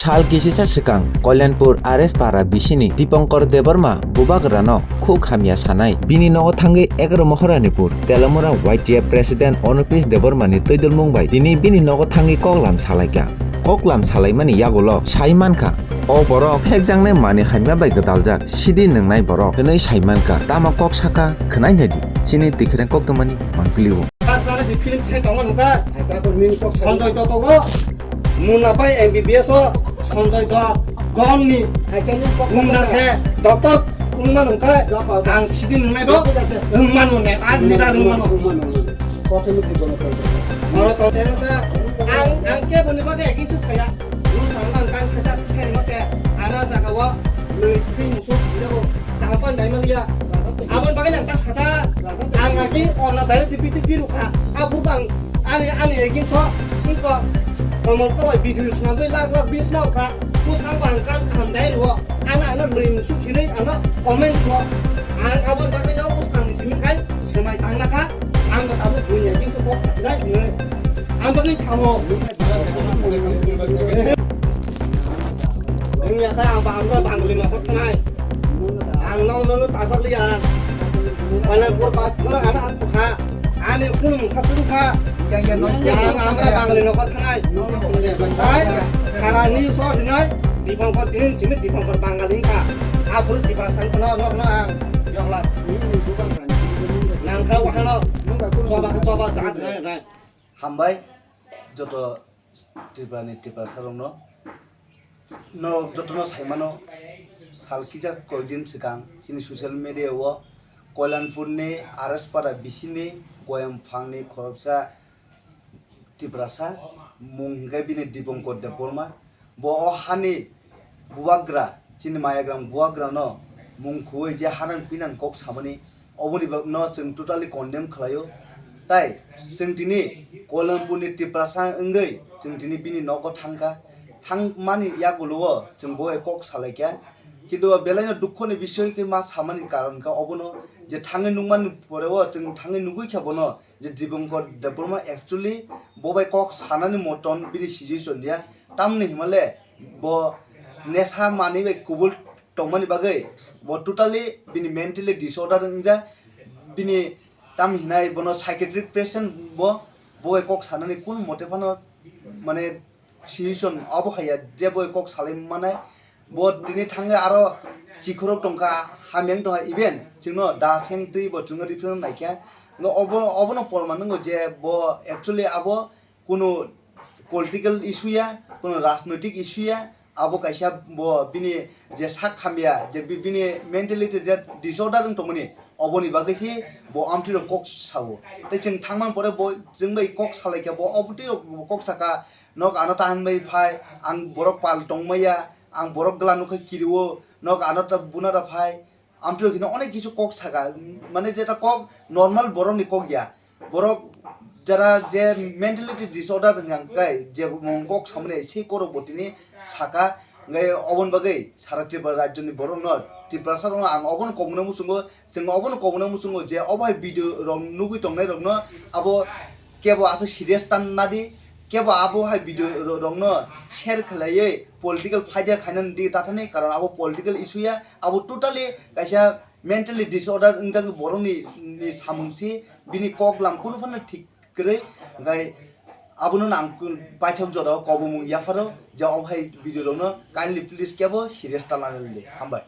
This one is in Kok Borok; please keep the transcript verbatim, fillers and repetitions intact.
Sal kisisa swkang Kalyanpur R S Para bisini Dipankar Debbarma bubagrano khuk hamya sanai. Bini nogo thangwi egaroh Maharanipur Telamura Y T F President Anupesh Debbarmani twidulmung bai tini bini nogo thangwi koklam salaikha. Koklam salaimani yagulo sai mankha, o borok phekjaknai manwi hamya bai gwdaljak sidi nwngnai borok hwnwi sai mankha. Tamo kok sakha khwnai naidi chini Tikhireng koktwmani mangpili o. Film se tongo nukha. Sanjay Dotto bo. Munna bai M B B S o Sanjay Do-, Don ni. Munna se doctor wngma nungkha. Ang sidi nungnai bo. Wngma nungnai. Ar leader wngma nung. Oro to tena sa. Ang, ang ke boni bagwi ekhin su saya. Lu sang ang kan khacha sai mo se. Ana jaga o. Lu sing musu. Kaham pan dai maliya. Abon bagwi nang ta sata. Ang agi orna dai si piti piru kha. Abu bang ani, ani egin so. Ko komol ko video snam doi lak lak bis na kha. Ku sang bang kan kaham dai ro. Ana ana lui musu khini ana comment ko. Ang abon bagwi na ku sang ni simi kai semai tang na kha. Ang ko tabu dunia gin so ko sa dai ni. Ang bagwi chamo. Wngya khe ang ba, ang ba Bangali nokol thanai. Ang nong nono tasak liya. Kalyanpur ba, nono ano ang kha. Ani kun sa sung kha. Ang, ang ba Bangali nokol thanai. Hai, sara ni so dinai. Dipankar tinin simi Dipankar Bangali kha. Apur Tiprasa kono nok na ang. Yokla. Nang kha wahano. Choba, choba, jahat nai, nai. Hambai, joto Tripura ni Tiprasa rokno, no jotono saimano, sal kisa koidin swkang chini social media o Kalyanpur ni R S Para bisini Goyam phang ni khoroksa Tiprasa mung hwnkhe bini Dipankar Debbarma, bo o hani bubagra, chini mayagram bubagrano mung khuwi je hanang pinang kok samani, oboni bagno chwng totally condemn khlaio. Tai chwng tini Kalyanpur ni Tiprasa wngwi chwng tini bini nogo thangkha, thangmani yagulo o chwng bo kok salaikha. Kintu belaino dukho ni bisoy khe ma samani karon kha obono je thangwi nukmani pore o chwng thangwi nugwi kha bono je Dipankar Debbarma actually bo bai kok sanani moton bini situation ya, tamni himale bo nesa manwi bai kubul tongmani bagwi bo totally bini mentally disorder wngjak, bini tam hinai bono psychiatric patient bo, bo bai kok sanani kun mote phano mane situation abo haiya je bo bai kok salai manai. Bo tini thangwi aro chikhorok tongkha, hamya wng tongkha, even chwngno da seng twi bo chwngno refer naikha. Obo, obono porman wngo je bo actually abo kunu political issue ya, kunu rajnoitik issue ya, abo kaisa bo bini je sak hamya, je bi-, bini mentality je disorder wng tongmani, oboni bagwi se bo amtwi rok kok sao. Tei chwng thangmani pore bo chwng bai kok salaikha, bo obotwi rok bo kok saka, nok ano ta hwnbai phai, ang borok pal tongmaya, ang borok gwla nukha kirio, nok ano ta buna da phai, amtwi rok hino onek kisu kok saka, mane jeta kok normal borok ni kok ya, borok jara je mentality disorder hwnka kai je mung kok samani sei korok bo tini saka, hwnkai oboni bagwi sara Tripura rajyo ni borok no, Tiprasa rok no ang obono kok mano muchungo, chwng obono kok mano muchungo je obo hai video rok nugwi tongnai rok no abo kebo aswk serious tan nadi, kebo abo hai video ro-, rokno share khlaiwi political fighter khainani di tathani, karon abo political issue ya, abo totally kaisa mentally disorder wngjak borokni, ni samung si, bini kok lam kunu phano thik kwrwi, hwnkhe abono nang paithak jora o kobomung yapharo je obo hai video rokno kindly please kebo serious ta lanani di. Hambai.